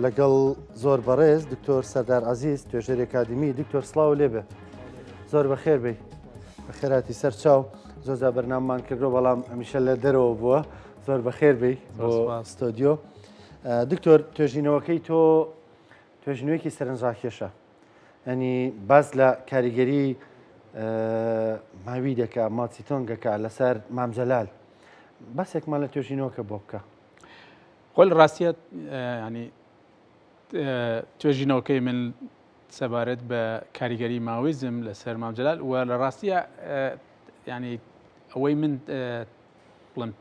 لەگەڵ زۆر بەڕێز دکتۆر سەردار عەزیز توێژەری ئەکادیمی. دکتۆر سڵاو لێبێ، زۆر بەخێر بێی. بەخێراتی سەر چاو. زۆر جار بەرنامەمان کردووە بەڵام هەمیشە لە دەرەوە بووە. زۆر بەخێر بێی بۆ ستۆدیۆ. دکتۆر توێژینەوەکەی تۆ توێژینەوەیەکی سەرنجڕاکێشە، ینی باس لە کاریگەری ماوی دەکا، ماچیتۆنگەکە لەسەر مام جەلال. باسێکمان لە توێژینەوەکە بۆ بکە. خۆی لە ڕاستیە ینی توێژینەوەکەی من سەبارەت بە کاریگەری ماویزم لەسەر مام جەلال و لە ڕاستیە ینی ئەوەی من بڵم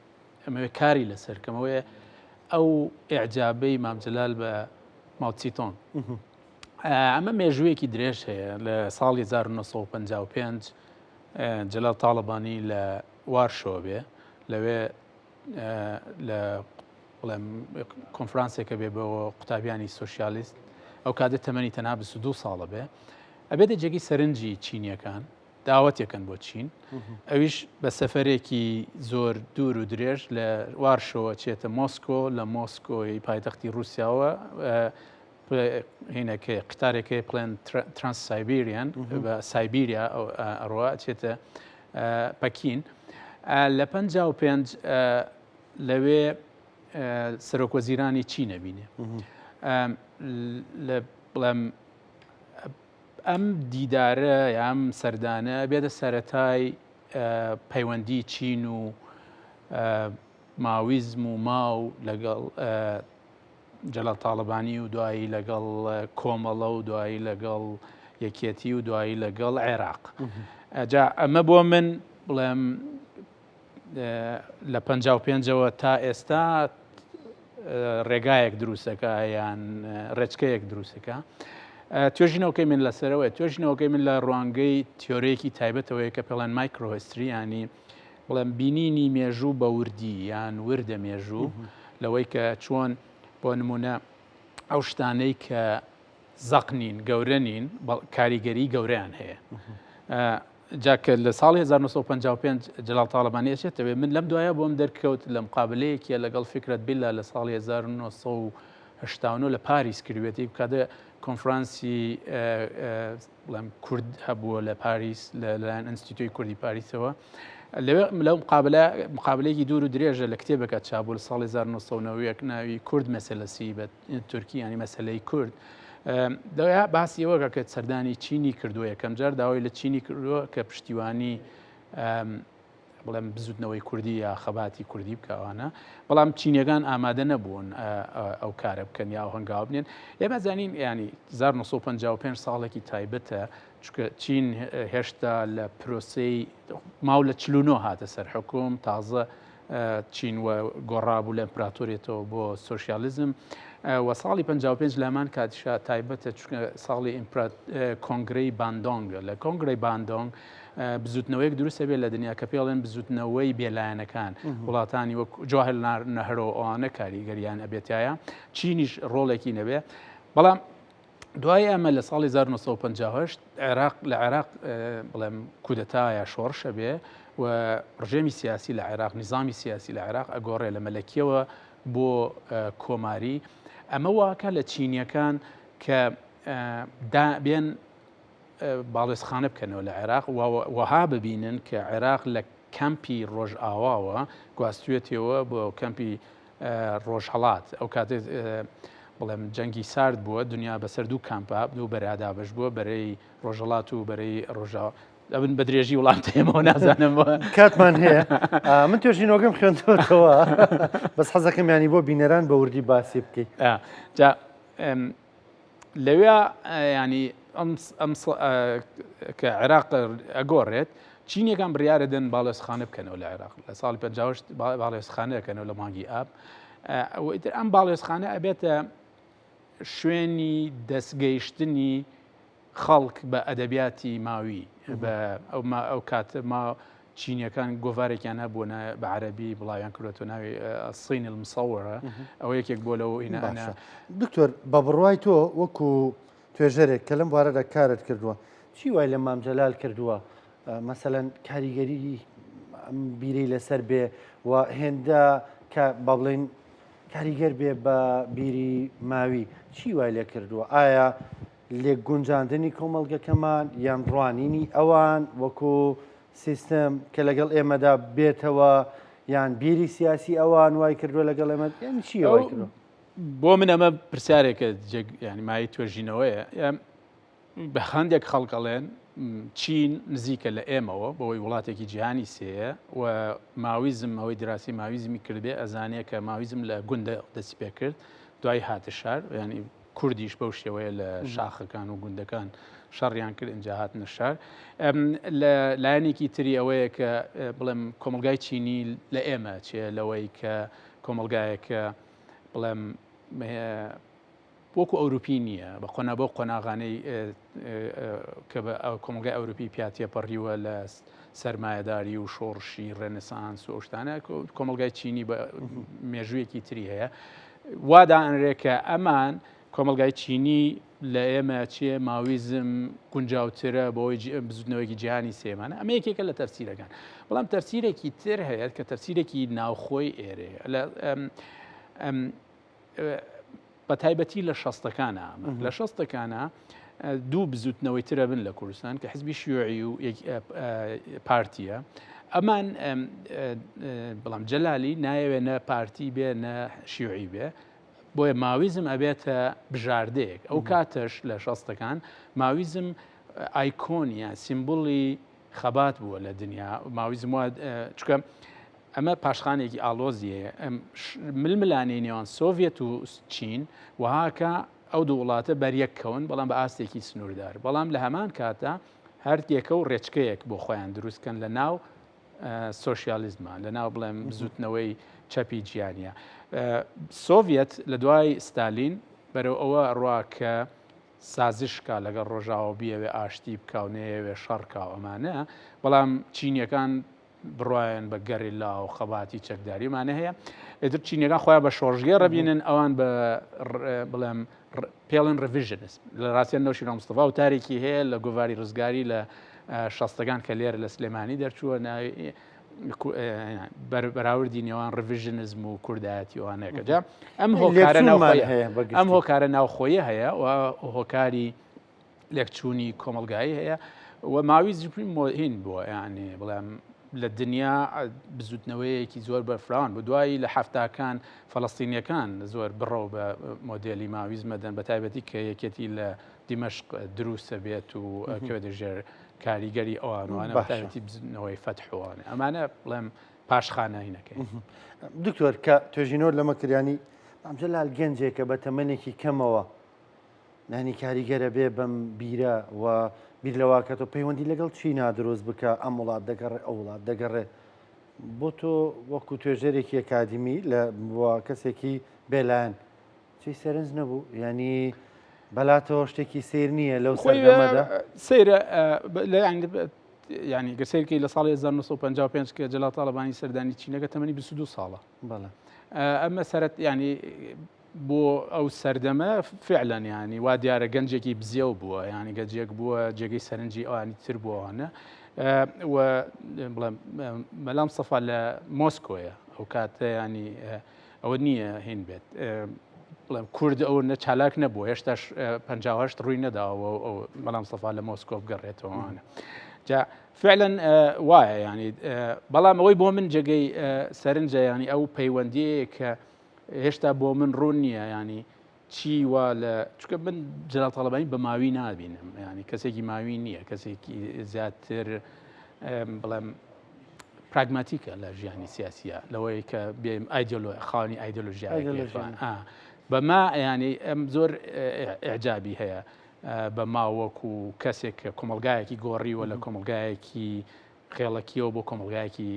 ئەمەوێ کاری لەسەر کەمەوەیە ئەو ئیعجابەی مام جەلال بە ماوتسیتۆنگ. ئەمە مێژوویەکی درێژ هەیە. لە ساڵی 1955 جەلال تاڵەبانی لە وارشۆ بێ، لەوێ لە بڵێم کۆنفرانسێکە بێ بۆ قوتابیانی سۆسیالیست. ئەو کاتە تەمەنی تەنها 22 ساڵە بێ، ئەبێتە جێگەی سەرنجی چینیەکان، داوەتێکن بۆ چین. ئەویش بە سەفەرێکی زۆر دوور و درێژ لە وارشەوە چێتە مۆسکۆ، لە مۆسکۆی پایتەختی رووسیاوە هینەکەی قیتارێکەی پڵێن ترانس سایبیریان بە سایبیریا ئەڕوا چێتە پەکین. لە 55 لەوێ سەرۆک وەزیرانی چین ئەبینێ. لە بڵێم ئەم دیدارە یان سەردانە بێتە سەرەتای پەیوەندی چین و ماویزم و ماو لەگەڵ جەلال تاڵەبانی و دوایی لەگەڵ کۆمەڵە و دوایی لەگەڵ یەکێتی و دوایی لەگەڵ عێراق. جا ئەمە بۆ من بڵێم لە 55ەوە تا ئێستا ڕێگایەک دروستەکە یان ڕێچکەیەک دروستەکە. توێژینەوەکەی من لەسەرەوەی توێژینەوەکەی من لە ڕوانگەی تیۆرەیەکی تایبەتەوەیە کە پێڵێن microhistory، ینی بڵێم بینینی مێژوو بە وردی یان وردە مێژوو، لەوەی کە چۆن بۆ نمونە ئەو شتانەی کە زەق نین، گەورە نین، کاریگەری گەورەیان هەیە. جا کە لە ساڵی 1955 جەلال تاڵەبانی ئەچێتەوێ، من لەم دوایە بۆم دەرکەوت لە مقابلەیەکیە لەگەڵ فیکرەت بیلا لە ساڵی 1989 لە پاریس کردوێتی، کاتێ کۆنفرانسی بڵێم کورد هەبووە لە پاریس لەلایەن ئینستیتوی کوردی پاریسەوە. لەوێ لەو مقابلە مقابلەیەکی دوور و درێژە لە کتێبەکە چابوو لە ساڵی 1991 ناوی کورد مەسەلەسی بە تورکی ینی مەسلەی کورد. دەوێ باسی ئەوەکە کە سەردانی چینی کردووە، یەکەم جار داوای لە چینی کردووە کە پشتیوانی بڵێم بزوتنەوەی کوردی یا خەباتی کوردی بکەوانە، بەڵام چینیەکان ئامادە نەبوون ئەو کارە بکەن یا ئەو هەنگاو بنێن. ئێمە زانین ینی 1955 ساڵێکی تایبەتە، چونکە چین هێشتا لە پرۆسەی ماو لە 49 هاتە سەر حکوم، تازە چین و گۆڕابوو لە ئیمپراتۆریەتەوە بۆ سۆسیالیزم و ساڵی 55 لامان کاتیشا تایبەتە، چونکە ساڵی کۆنگرەی باندۆنگ. لە کۆنگرەی باندۆنگ بزوتنەوەیەک دروست ئەبێت لە دنیا کە پێڵێن بزوتنەوەی بێلایەنەکان، وڵاتانی وەک جواهر نەهرۆ ئەوانە کاریگەریان ئەبێتایە، چینیش ڕۆڵێکی نەبێ. بەڵام دوای ئەمە لە ساڵی 1958 عێراق لە عێراق بڵێم کودەتا یا شۆڕشە بێ و ڕژێمی سیاسی لە عێراق، نظامی سیاسی لە عێراق ئەگۆڕێ لە مەلەکیەوە بۆ کۆماری. ئەمە واکە لە چینیەکان کە بێن باڵوێزخانە بکەنەوە لە عێراق و وەها ببینن کە عێراق لە کەمپی ڕۆژئاواوە گواستوێتەوە بۆ کەمپی ڕۆژهەڵات. ئەو کاتێک بڵێم جەنگی سارد بووە، دنیا بەسەر دوو کامپا دوو بەرادا بەش بووە، بەرەی ڕۆژهەڵات و بەرەی ڕۆژاوا. ئەبن بە درێژی وڵام دەیەمەوە نازانم. کاتمان هەیە. من توێژینەوەکەم خوێندوەتەوە، بەس حەزەکەم ینی بۆ بینەران بە وردی باسی بکەیت. جا لەوێ ینی ئەم کە عێراق ئەگۆڕێت، چینیەکان بڕیارە دەن باڵێزخانە بکەنەوە لە عێراق لە ساڵی 58 باڵێزخانەکەنەوە لە مانگی ئاب. ئیتر ئەم باڵێزخانە ئەبێتە شوێنی دەستگەیشتنی خەڵک بە ئەدەبیاتی ماوی. بە ئەو کات ما چینیەکان گۆڤارێکیان هەبوو بە عەربی بڵاویان کردوەوە ناوی الصین المصورە، ئەوە یەکێک بۆ لەو ئینانە. دکتۆر بە بڕوای تۆ وەکو توێژەرێک کە لەم بوارەدا کارت کردووە، چی وای لە مام جەلال کردووە مەسەلەن کاریگەری ئەم بیرەی لەسەر بێ و هێندە کە با بڵێین کاریگەر بێ بە بیری ماوی چی وای لێ کردووە؟ ئایا لێک گونجاندنی کۆمەڵگەکەمان یان ڕوانینی ئەوان وەکو سیستم کە لەگەڵ ئێمەدا بێتەوە یان بیری سیاسی ئەوان وای کردووە لەگەڵ ئێمە یان چی وای کردووە؟ بۆ من ئەمە پرسیارێکە ینی مای توێژینەوەیە بە هەندێک خەڵک ئەڵێن چین نزیکە لە ئێمەوە بەوەی وڵاتێکی جیهانی سێیە و ماویزم ئەوەی دراسی ماویزمی کردبێ ئەزانێ کە ماویزم لە گوندە دەستی پێ کرد دوای هاتە شار ینی کوردیش بەو شێوەیە لە شاخەکان و گوندەکان شەڕیان کرد ئینجا هاتنە شار لە لایەنێکی تری ئەوەیە کە بڵێم کۆمەلگای چینی لە ئێمە چێ لەوەی کە کۆمەلگایەکە بڵێم وەکو ئەوروپی نییە بە قۆنا بەو قۆناغانەی کە بە کۆمەڵگای ئەوروپی پیا تێپەڕیوە لە سەرمایەداری و شۆڕشی ڕێنسانس و ئەو شتانە کۆمەڵگای چینی بە مێژوویەکی تری هەیە وا دائەنرێ کە ئەمان کۆمەڵگای چینی لە ئێمە چێ ماویزم گونجاوترە بۆی بزوتنەوەیەکی جیهانی سێمانە ئەمە یەکێکە لە تەفسیرەکان بەڵام تەفسیرێکی تر هەیە کە تەفسیرێکی ناوخۆی ئێرەیە لە بە تایبەتی لە شەستەکانە لە شەستەکانە دوو بزوتنەوەی ترە بن لە کوردستان کە حزبی شیوعی و پارتیە ئەمان بەڵام جەلالی نایەوێ نە پارتی بێ نە شیوعی بێ بۆیە ماویزم ئەبێتە بژاردەیەک ئەو کاتەش لە شەستەکان ماویزم ئایکۆنیە سیمبولی خەبات بووە لە دنیا ماویزم وا چکە ئەمە پاشخانێکی ئاڵۆزی هەیە ململانێی نێوان سۆڤێت و چین وهاکە ئەو دوو وڵاتە بەریەک کەون بەڵام بە ئاستێکی سنووردار بەڵام لە هەمان کاتە هەر یەکە و ڕێچکەیەک بۆ خۆیان دروستکەن لە ناو سۆسیالیزمە لە ناو بڵێم بزوتنەوەی چەپی جیانە سۆڤەت لە دوای ستالین بەرەو ئەوە ڕوا کە سازش کا لەگەڵ ڕۆژاوا و بیەوێ ئاشتی بکا و نەیەوێ شەڕ کا و ئەمانە، بەڵام چینیەکان بڕوایان بە گەریلا و خەباتی چەکداری ئەمانە هەیە. ئیتر چینیەکان خۆیان بە شۆڕشگێڕ ئەبینن، ئەوان بە بڵێم پێڵن revisionist. لە ڕاستیان نەوشیروان مستەفا وتارێکی هەیە لە گۆڤاری ڕزگاری لە شەستەکان کە لێرە لە سلێمانی دەرچووە ناوی بەراوردی نێوان revisionism و کوردایەتی ئەوانەیە جا ئەم هۆکارە ناوخۆیە هەیە ئەم هۆکارە ناوخۆیە هەیە و هۆکاری لێکچوونی کۆمەلگایی هەیە و ماوی هین بووە ینی بڵێم لە دنیا بزوتنەوەیەکی زۆر بەرفراوان بوو دوایی لە هەفتاکان فەلەستینیەکان زۆر بڕەو بە مۆدێلی ماویزمەدەن بە تایبەتی کە یەکێتی لە دیمەشق دروستە بێت و کەوێتە ژێر کاریگەری ئەوان وانە باشەتی بزنەوەی فەتحوانە ئەمانە بڵێم پاشخانەینەکەی دکتۆر کە توێژینەوە لەمە کریانی ئەمجلال گەنجێکە بە تەمەنێکی کەمەوە نانی کاریگەرە بێ بەم بیرە و بیر لەواکەتەوە پەیوەندی لەگەڵ چینا دروست بکە ئەم وڵات دەگەڕێ ئەو وڵات دەگەڕێ بۆ تۆ وەکو توێژەرێکی ئەکادیمی لە کەسێکی بێلایەن چی سەرنج نەبوو یانی بەلاتەوە شتێکی سیر نییە لەو سەردەمەدا سەیرە ینی گەر سیرکەی لە ساڵی 1955 کە جەلال تاڵەبانی سەردانی چینەکە تەمەنی 22 ساڵە بەڵێ ئەمە سەرت ینی بۆ ئەو سەردەمە فعلەن ینی وا دیارە گەنجێکی بزیەو بووە ینی گەجێک بووە جێگەی سەرنجی ئەوانی تر بووانە و بڵێم مەلام سەفا لە مۆسکۆیە ئەو کاتە ینی ئەوە نییە هین بێت بڵێم کورد ئەو نە چالاک نەبوو هێشتاش 58 ڕووی نەداوە ئەو بەڵام سەفا لە مۆسکۆ بگەڕێتەوەوانە جا فعلا وایە ینی بەڵام ئەوەی بۆ من جێگەی سەرنجە ینی ئەو پەیوەندیەیە کە هێشتا بۆ من ڕوون نییە ینی چی وا لە چکە من جەلال تاڵەبانی بە ماوی نابینم ینی کەسێکی ماوی نییە کەسێکی زیاتر بڵێم پراگماتیکە لە ژیانی سیاسیە لەوەی کە بێم ئایدۆلۆ خاوەنی ئایدۆلۆژیا بەما ینی ئەم زۆر ئەعجابی هەیە بە ماوەک و کەسێک کە کۆمەلگایەکی گۆڕیوە لە کۆمەلگایەکی خێڵەکیەوە بۆ کۆمەڵگایەکی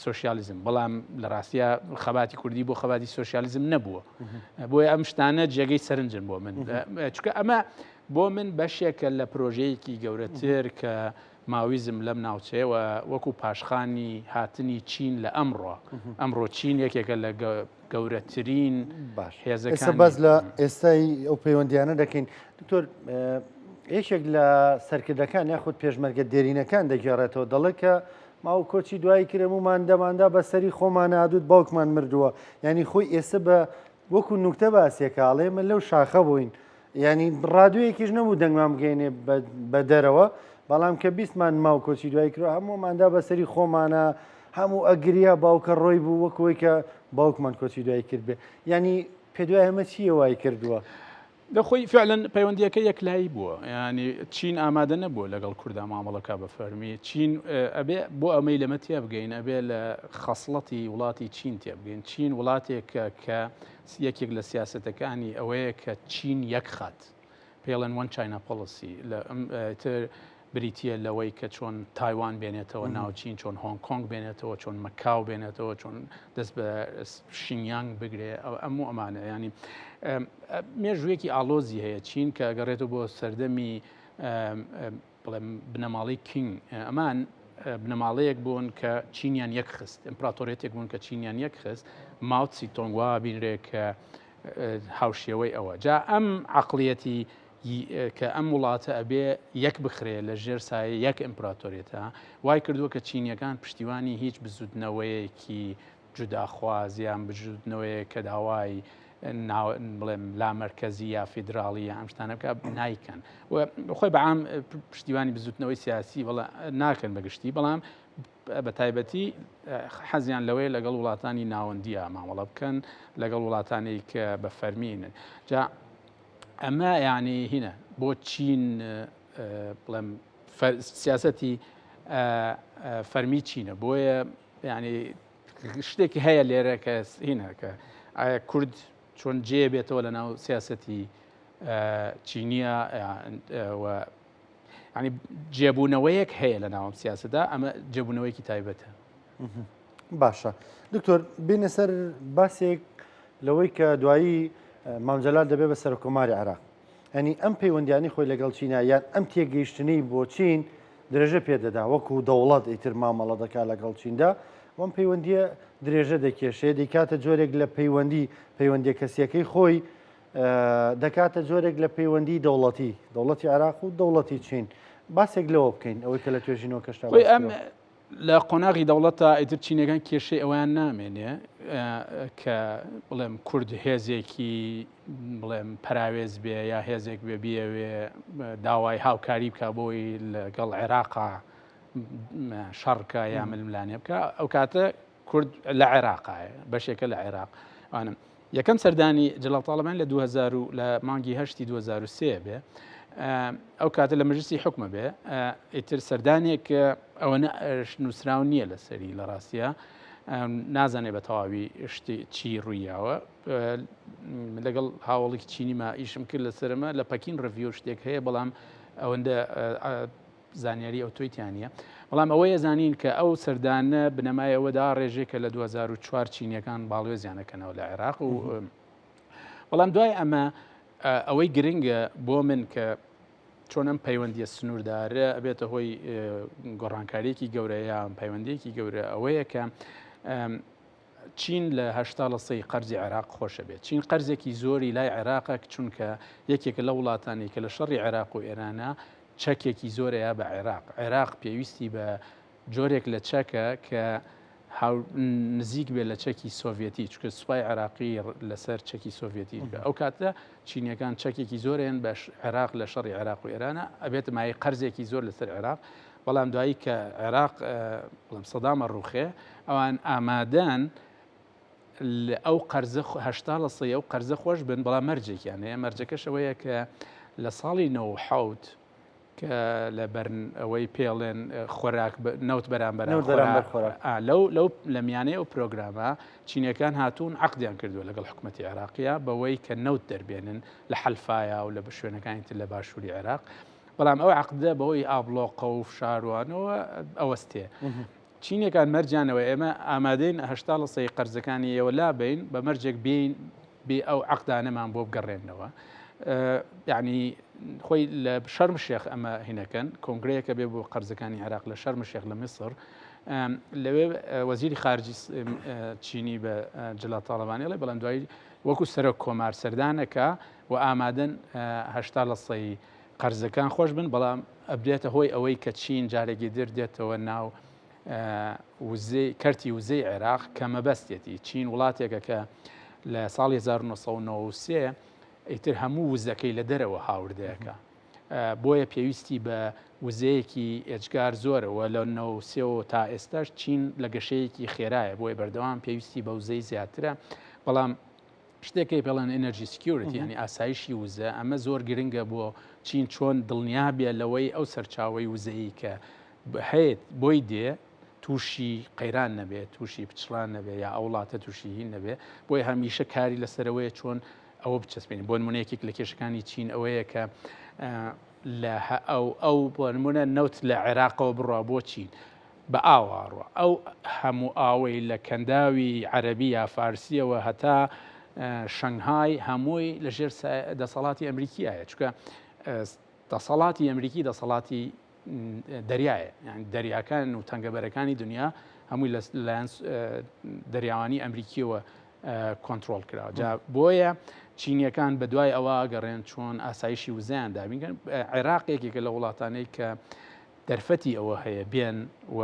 سۆسیالیزم بەڵام لە ڕاستیا خەباتی کوردی بۆ خەباتی سۆسیالیزم نەبووە بۆیە ئەم شتانە جێگەی سەرنجن بۆ من چکە ئەمە بۆ من بەشێکە لە پرۆژەیەکی گەورەتر کە ماویزم لەم ناوچەیەوە وەکو پاشخانی هاتنی چین لە ئەمڕۆ ئەمڕۆ چین یەکێکە لە گەورەترین باش ئێستا باس لە ئێستای ئەو پەیوەندیانە دەکەین دکتۆر یەکێک لە سەرکردەکان یاخود پێشمەرگە دێرینەکان دەگێڕێتەوە دەڵێ کە ماو کۆچی دوایی کرد هەموومان دەماندا بە سەری خۆمانا دوت باوکمان مردووە یانی خۆی ئێستا بە وەکو نوکتە باسێکە ئەڵێ ئێمە لەو شاخە بووین یانی ڕادوویەکیش نەبوو دەنگمان بگەینێ بە دەرەوە بەڵام کە بیستمان ماو کۆچی دوای کرد هەمووماندا بەسەری خۆمانە هەموو ئەگریا باوکە ڕۆی بوو وەکەوەی کە باوکمان کۆچی دوای کرد بێ یانی پێدوای ئەمە چییە وای کردووە؟ دە خۆی فعلەن پەیوەندیەکە یەکلایی بووە ینی چین ئامادە نەبووە لەگەڵ کوردا مامەڵەکە بە فەرمی چین ئەبێ بۆ ئەمەی لەمە تێبگەین ئەبێ لە خەسڵەتی وڵاتی چین تێبگەین چین وڵاتێکە کە یەکێک لە سیاستەکانی ئەوەیە کە چین یەک خات پێڵێن One China Policy لە تر بریتییە لەوەی کە چۆن تایوان بێنێتەوە ناو چین، چۆن هۆنگ کۆنگ بێنێتەوە، چۆن مەکاو بێنێتەوە، چۆن دەست بە شینیانگ بگرێ، ئەم و ئەمانە. ینی مێژوویەکی ئاڵۆزی هەیە چین کە گەڕێتەوە بۆ سەردەمی بڵێم بنەماڵەی کینگ. ئەمان بنەماڵەیەک بوون کە چینیان یەک خست، ئیمپراتۆریەتێک بوون کە چینیان یەک خست. ماو تسی تۆنگ وا بینرێ کە هاوشێوەی ئەوە. جا ئەم عەقڵیەتی ی کە ئەم وڵاتە ئەبێ یەک بخرێ لە ژێر سایەی یەک ئیمپراتۆریەتا، وای کردووە کە چینیەکان پشتیوانی هیچ بزوتنەوەیەکی جوداخواز یان بزوتنەوەیەک کە داوای بڵێم لامەرکەزی یا فیدراڵی یا ئەم شتانە بکە نایکەن و خۆی بەعام پشتیوانی بزوتنەوەی سیاسی بەڵام ناکەن بەگشتی بەڵام بە تایبەتی حەزیان لەوەیە لەگەڵ وڵاتانی ناوەندیە مامەڵە بکەن لەگەڵ وڵاتانی کە بە فەرمینن جا ئەمە یعنی هینە بۆ چین بڵێم سیاستی فەرمی چینە بۆیە ینی شتێکی هەیە لێرە کە هینە کە ئایا کورد چۆن جێ بێتەوە لە ناو سیاستی چینیە و ینی جێبوونەوەیەک هەیە لە ناوم سیاسەدا ئەمە جێبوونەوەیەکی تایبەتە. باشە دکتۆر بینە سەر باسێک لەوەی کە دوایی مام جەلال دەبێ بە سەرۆککۆماری عێراق ئەنی ئەم پەیوەندیانی خۆی لەگەڵ چینا یان ئەم تێگەیشتنەی بۆ چین درێژە پێدەدا وەکو دەوڵەت ئیتر مامەڵە دەکات لەگەڵ چیندا وەم پەیوەندیە درێژە دەکێشێ دەیکاتە جۆرێک لە پەیوەندی پەیوەندیە کەسیەکەی خۆی دەکاتە جۆرێک لە پەیوەندی دەوڵەتی دەوڵەتی عێراق و دەوڵەتی چین باسێک لەوە بکەین ئەوەی کە لە توێژینەوەکەشتا ئەم لە قۆناغی دەوڵەتدا ئیتر چینەکان کێشەی ئەوەیان نامێنێ کە بڵێم کورد هێزێکی بڵێم پەراوێز بێ یا هێزێک بێ بیەوێ داوای هاوکاری بکە بۆی لەگەڵ عێراقا شەڕکە یا ململانێ بکە ئەو کاتە کورد لە عێراقایە بەشێکە لە عێراق ئەوانم یەکەم سەردانی جەلال تاڵەبانی لە 2000 لە مانگی هەشتی 2003 بێ ئەو کاتە لە مەجلسی حکومە بێ ئیتر سەردانێک ئەوە نووسراو نییە لەسەری لە ڕاستە نازانێ بە تەواوی شتی چی ڕوویاوە لەگەڵ هاوڵێکی چینیما ئیشم کرد لەسەرمە لە پەکین ڕڤیو شتێک هەیە بەڵام ئەوەندە زانیاری ئەوتۆی تیا نییە، بەڵام ئەوەیە زانین کە ئەو سەردانە بنەمای ئەوە داڕێژێ کە لە 2004 چینیەکان باڵوێزیان ئەکەنەوە لە عێراق و بەڵام دوای ئەمە ئەوەی گرنگە بۆ من کە چۆن ئەم پەیوەندیە سنووردارە ئەبێتە هۆی گۆڕانکاریەکی گەورە یان پەیوەندیەکی گەورە ئەوەیە کە چین لە 80 لە سەی قەرزی عێراق خۆشە بێت چین قەرزێکی زۆری لای عێراقە چونکە یەکێکە لە وڵاتانی کە لە شەڕی عێراق و ئێرانە چەکێکی زۆر ئەیا بە عێراق، عێراق پێویستی بە جۆرێک لە چەکە کە نزیک بێت لە چەکی سۆڤێتی، چونکە سوپای عێراقی لەسەر چەکی سۆڤێتی ئەو کاتە چینیەکان چەکێکی زۆرێن بە عێراق لە شەڕی عێراق و ئێرانە ئەبێت مای قەرزێکی زۆر لەسەر عێراق بەڵام دوایی کە عێراق بڵم سەدامە ڕوخێ ئەوان ئامادەن ئەو قەرزە 80 لە سەی ئەو قەرزە خۆش بن بەڵام مەرجێکیان هەیە مەرجەکەش ئەوەیە کە لە ساڵی 97 کە لە بەرن ئەوەی پێڵێن خۆراک نەوت بەرامبەر خۆراک لەو لەو لە میانەی ئەو پرۆگرامە چینەکان هاتوون عقدیان کردووە لەگەڵ حکوومەتتی عێراقیە بەوەی کە نەوت دەربێنن لە حەلفایا و لە شوێنەکانی تر لە باشووری عێراق بەڵام ئەو عقدە بەهۆی ئابلۆقە و فشاروانەوە ئەوەستێ. چینیەکان مەرجیان ئەوەیە ئێمە ئامادەین 80 لە سەی قەرزەکانی ئێوە لابەین بە مەرجێک بێین بێ ئەو عەقدانەمان بۆ بگەڕێنەوە یعنی خۆی لە شەرم شێخ ئەمە هینەکەن کۆنگرەیەکە بێ بۆ قەرزەکانی عێراق لە شەرم شێخ لە میسر لەوێ وەزیری خارجی چینی بە جەلال تاڵەبانی ئەڵێ بەڵام دوایی وەکو سەرۆک کۆمار سەردانەکە و ئامادەن 80 لە سەی قەرزەکان خۆش بن، بەڵام ئەبێتە هۆی ئەوەی کە چین جارێکی در دێتەوە ناو وزەی کەرتی وزەی عێراق کە مەبەستێتی چین وڵاتێکە کە لە ساڵی 1993 ئیتر هەموو وزەکەی لە دەرەوە هاوردەیەکە بۆیە پێویستی بە وزەیەکی ئێجگار زۆرە و لە 93 تا ئێستاش چین لە گەشەیەکی خێرایە بۆیە بەردەوام پێویستی بە وزەی زیاترە بەڵام شتێک هەیە پێڵێن energy security یانی ئاسایشی وزە ئەمە زۆر گرنگە بۆ چین چۆن دڵنیا بێ لەوەی ئەو سەرچاوەی وزەیی کە هەیە بۆی دێ تووشی قەیران نەبێت تووشی پچڕان نەبێ یا ئەو وڵاتە تووشی هین نەبێ بۆیە هەمیشە کاری لەسەرەوەیە چۆن ئەوە بچەسپێنی بۆ نمونە یەکێک لە کێشەکانی چین ئەوەیە کە لە ئەو ئەو بۆ نمونە نەوت لە عێراقەوە بڕوا بۆ چین بە ئاوە ئەڕوا. ئەو هەموو ئاوەی لە کەنداوی عەرەبی یا فارسیەوە هەتا شەنگهای هەمووی لە ژێر دەسەڵاتی ئەمریکیایە چونکە دەسەڵاتی ئەمریکی دەسەڵاتی دەریایە یان دەریاکان و تەنگەبەرەکانی دنیا هەمووی لەلایەن دەریاوانی ئەمریکیەوە کۆنترۆڵ کراوە جا بۆیە چینیەکان بە دوای ئەوە گەڕێن چۆن ئاسایشی وزەیان دابینکەن عێراق یەکێکە لە وڵاتانەی کە دەرفەتی ئەوە هەیە بێن و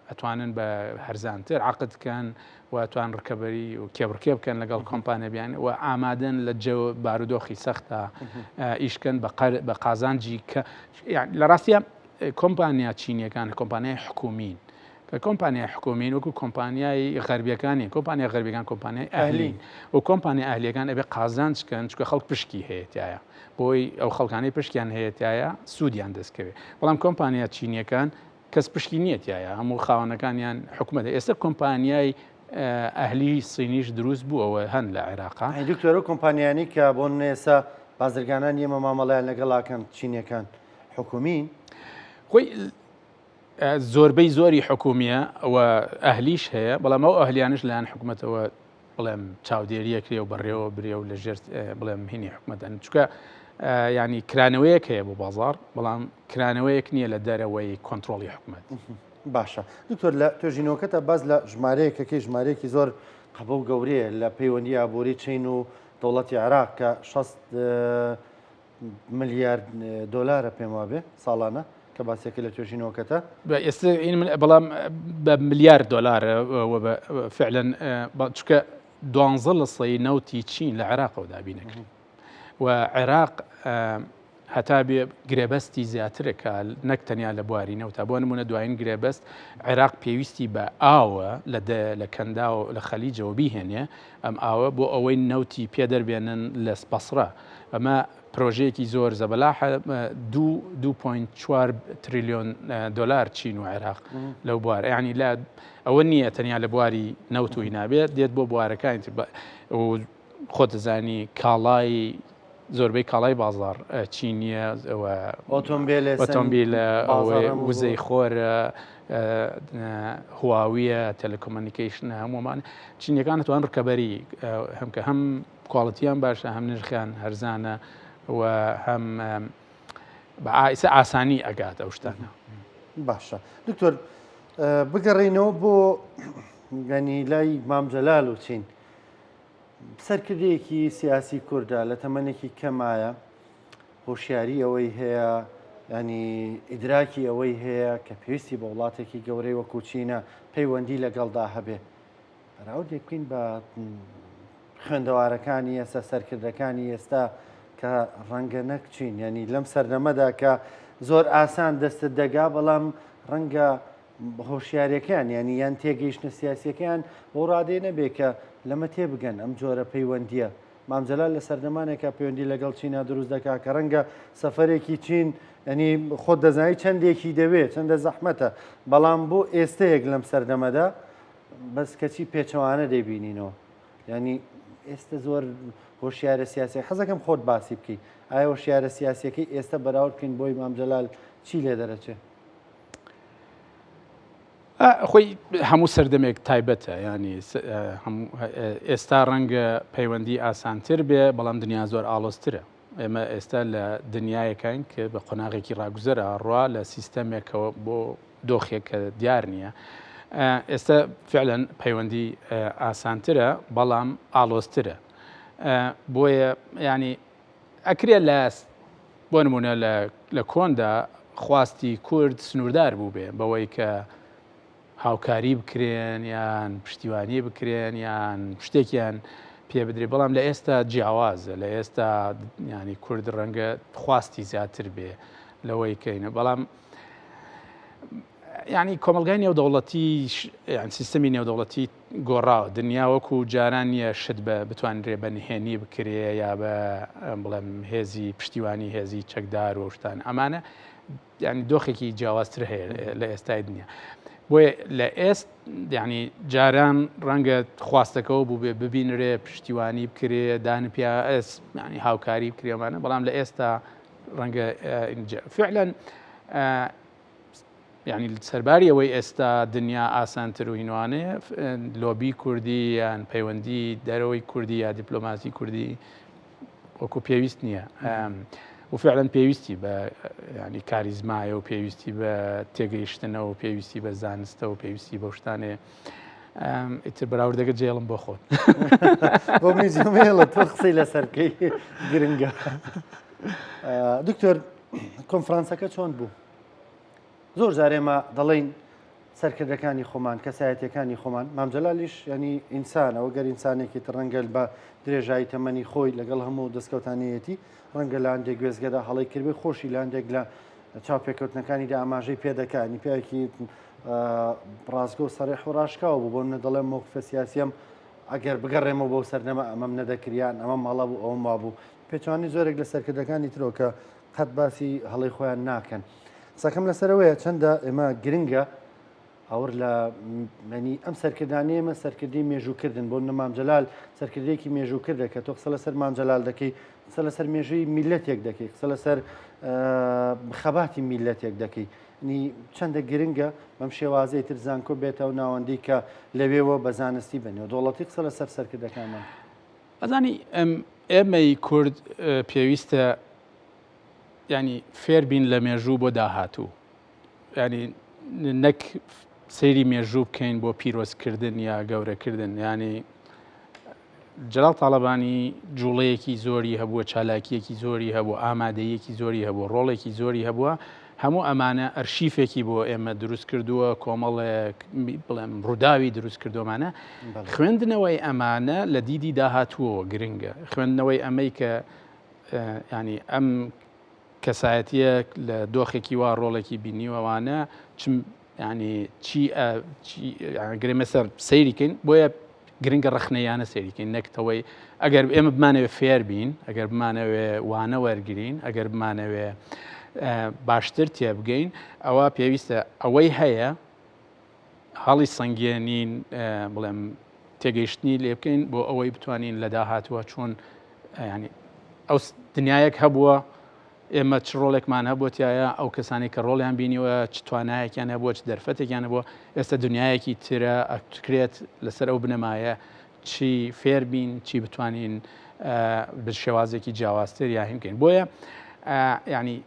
ئەتوانن بە هەرزانتر عەقد کەن و ئەتوان ڕکەبەری و کێبڕکێ بکەن لەگەڵ کۆمپانیا بیان و ئامادەن لە جەو بارودۆخی سەختە ئیشکەن بە قازانجی کە لە ڕاستە کۆمپانیا چینیەکان کۆمپانیای حکومین کە کۆمپانیای حکومین وەکو کۆمپانیای غەربیەکانی کۆمپانیا غەربیەکان کۆمپانیای ئەهلین و کۆمپانیا ئەهلیەکان ئەبێ قازانج کەن چونکە خەڵک پشکی هەیە تایە بۆی ئەو خەڵکانەی پشکیان هەیە تایە سوودیان دەستکەوێت بەڵام کۆمپانیا چینیەکان کەس پشکی نییە تایە هەموو خاوەنەکانیان حکومەتە ئێستا کۆمپانیای ئەهلی سینیش دروست بووەوە هەن لە عێراقا دکتۆرە کۆمپانیانی کە بۆ نێسا بازرگانان ئێمە مامەڵیان لەگەڵاکەن چینیەکان حکومین خۆی زۆربەی زۆری حکومیە و ئەهلیش هەیە بەڵام ئەو ئەهلیانش لایەن حکومەتەوە بڵێم چاودێریەکرێ و بەڕێوە برێ و لەژێر بڵێم هینی حکومەتەن چکە ینی کرانەوەیەک هەیە بۆ بازار بەڵام کرانەوەیەک نییە لە دەرەوەی کۆنتترۆلی حکومت. باشە دکتۆر لە توێژینەوەکەتە باز لە ژمارەیەکەکەی ژمارەیەکی زۆر قەبە و گەورەیە لە پەیوەندی ئابووری چین و دەوڵەتی عێراق کە 60 ملیار دۆلارە پێم وابێ ساڵانە کە باسێکە لە توێژینەوەکەتە. ئێستا بەڵام بە ملیار دۆلار فعلەن چکە دوانزە لە سەی نەوتی چین لە عێراقەوە دابینەکرێت و عێراق هەتا بێ گرێبەستی زیاترە کە نەک تەنیا لە بواری نەوتا بۆ نمونە دوایین گرێبەست عێراق پێویستی بە ئاوە لە لە کەنداو لە خەلیجەوە بیهێنێ ئەم ئاوە بۆ ئەوەی نەوتی پێ دەربێنن لە بەسڕە ئەمە پرۆژەیەکی زۆر زەبەلاحە 2.4 تریلیۆن دۆلار چین و عێراق لەو بوار ینی لە ئەوە نییە تەنیا لە بواری نەوت و نابێت دێت بۆ بوارەکانی تر خۆ دەزانی کاڵای زۆربەی کاڵای بازار چینیە ئۆتۆمبیل ئۆتۆمبیل وزەی خۆر هواویە telecommunication هەمومان چینیەکان توان ڕکەبەری هەم کە هەم quality یان باشە هەم نرخیان هەرزانە و هەم بە ئایسە ئاسانی ئەگات ئەو شتانە. باشە دکتۆر بگەڕێینەوە بۆ گەنی لای مام جەلال و چین سەرکردەیەکی سیاسی کوردە لە تەمەنێکی کەمایە هۆشیاری ئەوەی هەیە ینی ئیدراکی ئەوەی هەیە کە پێویستی بە وڵاتێکی گەورەی وەکو چینە پەیوەندی لەگەڵدا هەبێ بەراوردێک بکەین بە خوێندەوارەکانی ئێستا سەرکردەکانی ئێستا کە ڕەنگە نەک چین ینی لەم سەردەمەدا کە زۆر ئاسان دەستت دەگا بەڵام ڕەنگە هۆشیارەکان ینی یان تێگەیشتە سیاسەکان بۆ ڕادێ نەبێ کە لەمە تێبگەن ئەم جۆرە پەیوەندیە مام جەلال لە سەردەمانێکا پەیوەندی لەگەڵ چینا دروست دەکا کە ڕەنگە سەفەرێکی چین ینی خۆت دەزانی چەندێکی دەوێت چەندە زەحمەتە بەڵام بۆ ئێستەیەک لەم سەردەمەدا بەس کەچی پێچەوانە دەیبینینەوە ینی ئێستا زۆر هۆشیارە سیاسی حەزەکەم خۆت باسی بکەی ئایا هۆشیارە سیاسەکەی ئێستا بەراورد بکەین بۆی مام جەلال چی لێ دەرەچێ؟ خۆی هەموو سەردەمێک تایبەتە ینی ئێستا ڕەنگە پەیوەندی ئاسانتر بێ بەڵام دنیا زۆر ئاڵۆزترە ئێمە ئێستا لە دنیایەکین کە بە قۆناغێکی ڕاگوزەرە ڕوا لە سیستەمێکەوە بۆ دۆخێک کە دیار نییە. ئێستا فعلەن پەیوەندی ئاسانترە بەڵام ئاڵۆزترە بۆیە ینی ئەکرێ لە بۆ نمونە لە کۆندا خواستی کورد سنووردار بوو بێ بەوەی کە هاوکاری بکرێن یان پشتیوانی بکرێن یان شتێکیان پێ بدرێ، بەڵام لە ئێستا جیاوازە، لە ئێستا ینی کورد ڕەنگە خواستی زیاتر بێ لەوەی کەینە، بەڵام ینی کۆمەلگای نێودەوڵەتی یان سیستەمی نێودەوڵەتی گۆڕاوە، دنیا وەکو جاران نییە شت بە بتوانرێ بە نهێنی بکرێ یا بە بڵێم هێزی پشتیوانی هێزی چەکدار و شتان ئەمانە یعنی دۆخێکی جیاوازتر هەیە لە ئێستای دنیا. بۆیە لە ئێست یعنی جاران ڕەنگە خواستەکەەوە بوو بێ ببینرێ پشتیوانی بکرێ دان پیا ئەس ینی هاوکاری بکرێمانە، بەڵام لە ئێستا ڕەنگە فعلەن یعنی سەرباری ئەوەی ئێستا دنیا ئاسانتر و هینوانەیە، لۆبی کوردی یان پەیوەندی دەرەوەی کوردی یا دیپلۆماسی کوردی وەکو پێویست نییە و فعلەن پێویستی بە ینی کاریزمایە و پێویستی بە تێگەیشتنەوە و پێویستی بە زانستە و پێویستی بە شتانێ ئیتر بەراوردەکە جێڵم بۆ خۆت. بۆ منیش مێڵە تۆ قسەی لەسەر بکەی گرنگە. دکتۆر کۆنفرانسەکە چۆن بوو؟ زۆر جار ئێمە دەڵێین سەرکردەکانی خۆمان، کەسایەتیەکانی خۆمان، مام جەلالیش یانی ئینسانە و گەر ئینسانێکی تر ڕەنگە بە درێژایی تەمەنی خۆی لەگەڵ هەموو دەستکەوتانەیەتی ڕەنگە لە هەندێک وێستگەدا هەڵەی کردبێ، خۆشی لە هەندێک لە چاوپێکەوتنەکانیدا ئاماژەی پێدەکا، یانی پیاوێکی ڕاستگۆ و سەرێح و ڕاشکاو بوو. بۆ منە دەڵێم مەوقفە سیاسیەم ئەگەر بگەڕێمەوە بەو سەردەمە ئەمەم نەدەکریان، ئەمەم هەڵە بوو، ئەوەم وابوو. پێچەوانەی زۆرێک لە سەرکردەکانی ترەوە کە قەت باسی هەڵەی خۆیان ناکەن. قسەکەم لەسەر ئەوەیە چەندە ئێمە گرنگە ئاور لە مەنی ئەم سەرکردانی ئێمە سەرکردی مێژووکردن بۆ نە مام جەلال سەرکردێکی مێژووکردە کە تۆ قسە لەسەر مام جەلال دەکەی، قسە لەسەر مێژووی میلەتێک دەکەی، قسە لەسەر خەباتی میلەتێک دەکەی. نی چەندە گرنگە بەم شێوازەی تر زانکۆ بێتە و ناوەندی کە لەوێوە بە زانستی بنێ دەوڵەتی قسە لەسەر سەرکردەکانمان. ئەزانی ئێمەی کورد پێویستە ینی فێر بین لە مێژوو بۆ داهاتوو، ینی نەک سەیری مێژوو بکەین بۆ پیرۆزکردن یا گەورەکردن. ینی جەلال تاڵەبانی جوڵەیەکی زۆری هەبووە، چالاکیەکی زۆری هەبوو، ئامادەیەکی زۆری هەبوو، ڕۆڵێکی زۆری هەبووە. هەموو ئەمانە ئەرشیفێکی بۆ ئێمە دروست کردووە، کۆمەڵێک بڵێم ڕووداوی دروست کردومانە. خوێندنەوەی ئەمانە لە دیدی داهاتووەوە گرنگە. خوێندنەوەی ئەمەی کە ینی ئەم کەسایەتیە لە دۆخێکی وا ڕۆڵێکی بینیوەوانە چم ینی چی گرێمە سەر سەیریکەین. بۆیە گرنگە ڕەخنەیانە سەیریکەین، نەکتەوەی ئەگەر ئێمە بمانەوێ فێر بین، ئەگەر بمانەوێ وانە وەرگین، ئەگەر بمانەوێ باشتر تێبگەین، ئەوە پێویستە ئەوەی هەیە هەڵی سەنگێنین، بڵێم تێگەیشتنی لێ بکەین بۆ ئەوەی بتوانین لە داهاتووە چۆن ینی ئەو دنیایەک هەبووە ئێمە چ ڕۆڵێکمان هەبووە تایە، ئەو کەسانی کە ڕۆڵیان بینیوە چ توانایەکیان هەبووە، چ دەرفەتێکیان هەبووە، ئێستا دنیایەکی ترە ئەکرێت لەسەر ئەو بنەمایە چی فێر بین، چی بتوانین بە شێوازێکی جیاوازتر یا هین بکەین. بۆیە ینی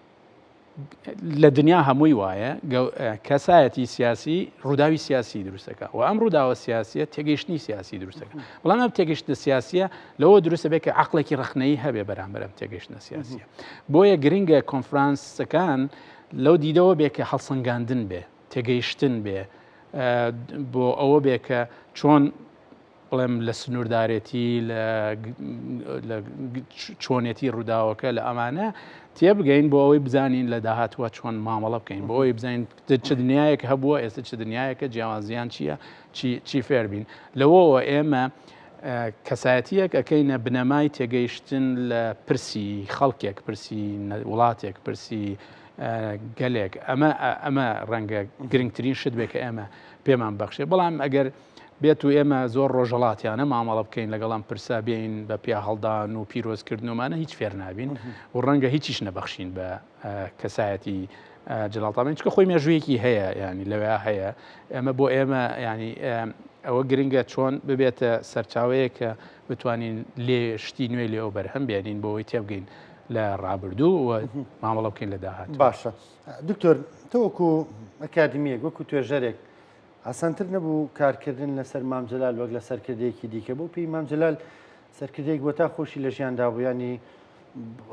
لە دنیا هەمووی وایە، کەسایەتی سیاسی ڕووداوی سیاسی دروستەکە و ئەم ڕووداوە سیاسیە تێگەیشتنی سیاسی دروستەکە، بەڵام ئەم تێگەیشتنە سیاسیە لەوە دروستە بێت کە عقلێکی ڕەخنەیی هەبێ بەرامبەر ئەم تێگەیشتنە سیاسیە. بۆیە گرنگە کۆنفرانسەکان لەو دیدەوە بێ کە هەڵسەنگاندن بێ، تێگەیشتن بێ، بۆ ئەوە بێ کە چۆن بڵێم لە سنووردارێتی لە چۆنێتی ڕووداوەکە لە ئەمانە تێبگەین بۆ ئەوەی بزانین لە داهاتووە چۆن مامەڵە بکەین، بۆ ئەوەی بزانین چ دنیایەک هەبووە، ئێستا چ دنیایەکە، جیاوازیان چییە، چی فێربین لەوەوە. ئێمە کەسایەتیەک ئەەکەینە بنەمای تێگەیشتن لە پرسی خەڵکێک، پرسی وڵاتێک، پرسی گەلێک. ئەمە ئەمە ڕەنگە گرنگترین شت بێ کە ئێمە پێمان بەخشێ. بەڵام ئەگەر بێت و ئێمە زۆر ڕۆژهەڵاتیانە مامەڵە بکەین لەگەڵ ئەم پرسە، بێین بە پیاهەڵدان و پیرۆزکردنەوەمانە، هیچ فێر نابین و ڕەنگە هیچیش نەبەخشین بە کەسایەتی جەلال تاڵەبانی، چونکە خۆی مێژوویەکی هەیە، ینی لەوێ هەیە. ئێمە بۆ ئێمە ینی ئەوە گرنگە چۆن ببێتە سەرچاوەیە کە بتوانین لێ شتی نوێ لێەوە بەرهەم بێنین بۆ ئەوەی تێبگەین لە ڕابردوو و مامەڵە بکەین لە داهات. باشە دکتۆر، تۆ وەکو ئەکادمیەک، وەکو توێژەرێک، ئاسانتر نەبوو کارکردن لەسەر مام جەلال وەک لە سەرکردەیەکی دیکە؟ بۆ پێی مام جەلال سەرکردەیەک بۆ تا خۆشی لە ژیاندا بوو، ینی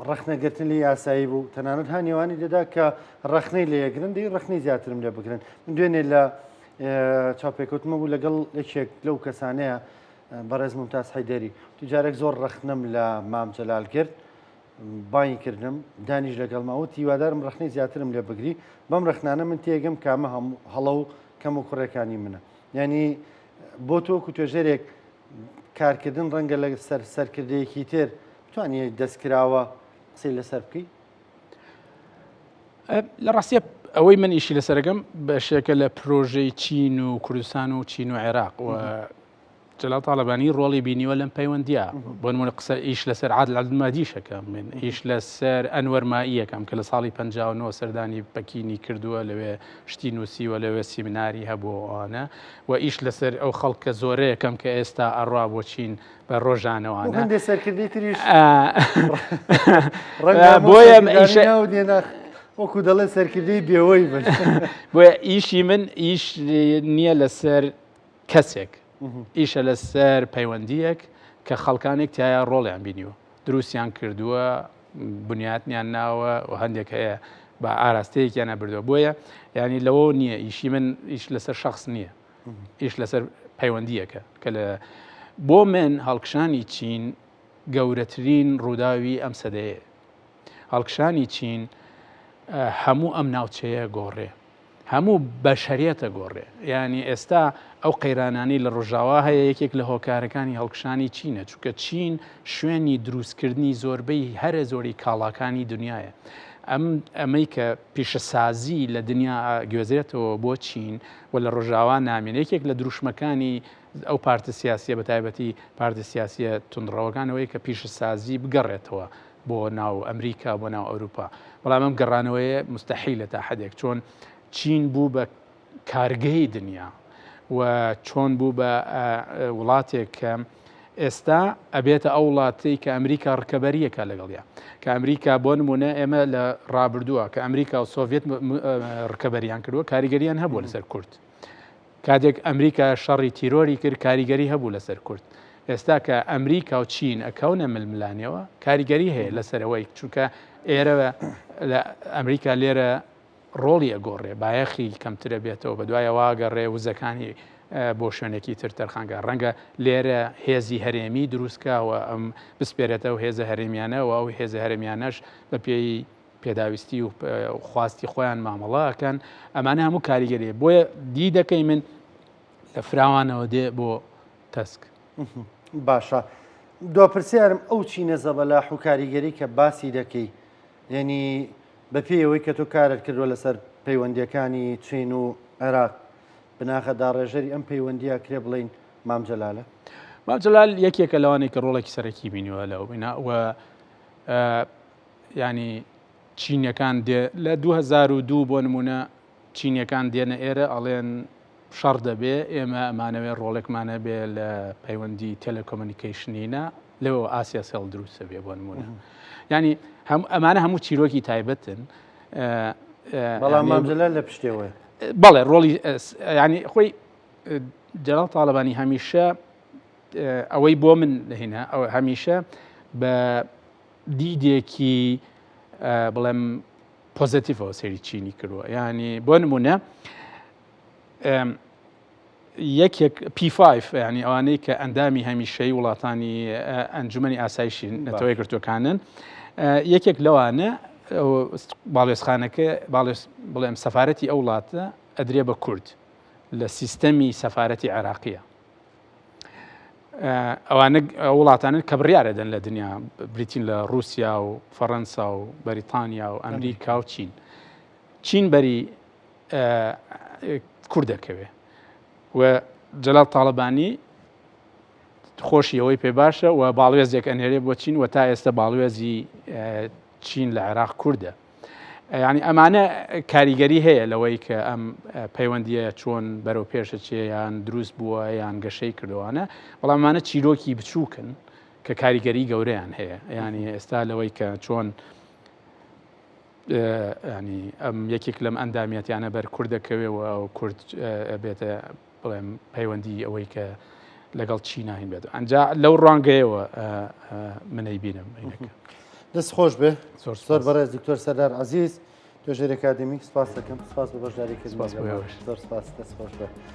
ڕەخنەگرتن لێی ئاسایی بوو، تەنانەت هانیوانی دەدا کە ڕەخنەی لێ یەگرن، دەی ڕەخنەی زیاترم لێ بگرن. من دوێنێ لە چاوپێکەوتنمە بوو لەگەڵ یەکێک لەو کەسانەیە بەڕێز ممتاز حەیدەری جارێک زۆر ڕەخنەم لە مام جەلال گرت بانگی کردم دانیش لەگەڵما وت هیوادارم ڕەخنەی زیاترم لێ بگری بەم ڕەخنانە من تێگەم کامە هەموو هەڵە و کەم و کوڕێکانی منە یعنی بۆ تۆ وەکو توێژەرێک کارکردن ڕەنگە لە سەر سەرکردەیەکی تر بتوانانی دەستکراوە قسەی لەسەر بکەی؟ لە ڕاستیە ئەوەی من ئیشی لەسەرەکەم بەشێکە لە پرۆژەی چین و کوردستان و چین و عێراق و جەلال تاڵەبانی ڕۆڵی بینیوە لەم پەیوەندیە بۆ نمونە قسە ئیش لەسەر عادل عەبدولمەهدیشەکەم من ئیش لەسەر ئەنوەر مائیەکەم کە لە ساڵی 59 سەردانی پەکینی کردووە لەوێ شتی نووسیوە لەوێ سیمیناری هەبوو ئەوانە و ئیش لەسەر ئەو خەڵکە زۆرەیەکەم کە ئێستا ئەڕوا بۆ چین بە ڕۆژانەوانە هەندێک سەرکردەی تریش بۆیە وەکو دەڵێ سەرکردەی بێوەی بن بۆیە ئیشی من ئیش نییە لەسەر کەسێک ئیشە لەسەر پەیوەندییەک کە خەڵکانێک تایە ڕۆڵیان بینیوە دروستیان کردووە بنیاتنیان ناوە و هەندێک هەیە بە ئاراستەیەکیان نەبردووە بۆیە ینی لەوە نییە ئیشی من ئیش لەسەر شخص نییە ئیش لەسەر پەیوەندیەکە کە لە بۆ من هەڵکشانی چین گەورەترین ڕووداوی ئەم سەدەیە هەڵکشانی چین هەموو ئەم ناوچەیە گۆڕێ هەموو بەشەریەت ئەگۆڕێ یانی ئێستا ئەو قەیرانانەی لە ڕۆژاوا هەیە یەکێک لە هۆکارەکانی هەڵکشانی چینە چونکە چین شوێنی دروستکردنی زۆربەی هەرە زۆری کاڵاکانی دنیاە ئەم ئەمەی کە پیشەسازی لە دنیا گوێزرێتەوە بۆ چین و لە ڕۆژاوا نامێن یەکێک لە دروشمەکانی ئەو پارتە سیاسیە بە تایبەتی پارتە سیاسیە توندڕەوەکانەوەی کە پیشەسازی بگەڕێتەوە بۆ ناو ئەمریکا بۆ ناو ئەوروپا بەڵام ئەم گەڕانەوەیە مستحیلە تا حدێک چۆن چین بوو بە کارگەی دنیا و چۆن بوو بە وڵاتێک کە ئێستا ئەبێتە ئەو وڵاتەی کە ئەمریکا ڕکەبەریەکە لەگەڵیا کە ئەمریکا بۆ نمونە ئێمە لە ڕابردووە کە ئەمریکا و سۆڤێت ڕکەبەریان کردووە کاریگەریان هەبوو لەسەر کورد کاتێک ئەمریکا شەڕی تیرۆری کرد کاریگەری هەبوو لەسەر کورد. ئێستا کە ئەمریکا و چین ئەکەونە ململانێوە کاریگەری هەیە لەسەر ئەوەی چونکە ئێرە لە ئەمریکا لێرە ڕۆڵی ئەگۆڕێ بایەخی کەمترە بێتەوە بە دوای واگەڕێ وزەکانی بۆ شوێنێکی تر تەرخانگە ڕەنگە لێرە هێزی هەرێمی دروستکاوە ئەم بسپێرێتەوە هێزە هەرێمیانە و ئەو هێزە هەرێمیانەش بە پێی پێداویستی و خواستی خۆیان مامەڵە ئەکەن ئەمانە هەموو کاریگەری بۆیە دیدەکەی من لە فراوانەوە دێ بۆ تەسک. باشە دو پرسیارم ئەو چینە زەبەلاح و کاریگەری کە باسی دەکەی یعنی بەپێی ئەوەی کە تۆ کارت کردووە لەسەر پەیوەندیەکانی چین و عێراق بناغە داڕێژەری ئەم پەیوەندیە کرێ بڵین مام جەلالە؟ مام جەلال یەکێکە لەوانەی کە ڕۆڵێکی سەرەکی بینیوە لەو بینا و ینی چینیەکان دێ لە 2002 بۆ نمونە چینیەکان دێنە ئێرە ئەڵێن شەڕ دەبێ ئێمە ئەمانەوێ ڕۆڵێکمانە بێ لە پەیوەندی telecommunication ینە لەوە ئاسیا سێڵ دروستە بێ بۆ نمونە ینی هەم ئەمانە هەموو چیرۆکی تایبەتن بەڵام مامجلال لە پشتەوە بەڵێ ڕۆڵی ینی خۆی جەلال تاالبانی هەمیشە ئەوەی بۆ من هینا ئەو هەمیشە بە دیدێکی بڵێم positive ەوە سەیری چینی کردووە ینی بۆ نمونە یەکێک P5 ینی ئەوانەی کە ئەندامی هەمیشەی وڵاتانی ئەنجومنی ئاسایشی نەتەوە یەکگرتووەکانن یەکێک لەوانە باڵێزخانەکە باڵێز بڵێم سەفاەتی ئەو وڵاتە ئەدرێ بە کورد لە سیستەمی سەفاەتی عێراقیە ئەوانە وڵاتانن کە بڕیارە دەن لە دنیا بریتین لە رووسیا و فەڕەنسا و بەریتانیا و ئەمریکا و چین چین بەری کورد دەکەوێ و جەلال تاالبانی خۆشی ئەوەی پێ باشە و باڵوێزێک ئەنێرێ بۆ چین و تا ئێستا باڵوێزی چین لە عێراق کوردە. یانی ئەمانە کاریگەری هەیە لەوەی کە ئەم پەیوەندیە چۆن بەرەو پێشەچێ یان دروست بووە یان گەشەی کردوانە بەڵام ئەمانە چیرۆکی بچووکن کە کاریگەری گەورەیان هەیە ینی ئێستا لەوەی کە چۆن ینی ئەم یەکێک لەم ئەندامیەتیانە بەر کورد دەکەوێ و ئەو کورد بێتە بڵێم پەیوەندی ئەوەی کە لەگەڵ چینا هین بێت ئەنجا لەو ڕوانگەیەوە منەی بینم دەست خۆش بێ زۆر زۆر بەڕێز دکتۆر سەردار عزیز توێژەری ئەکادیمی سپاس دەکەم سپاس بە بەشداریکردن زۆر سپاس دەست خۆش بێ.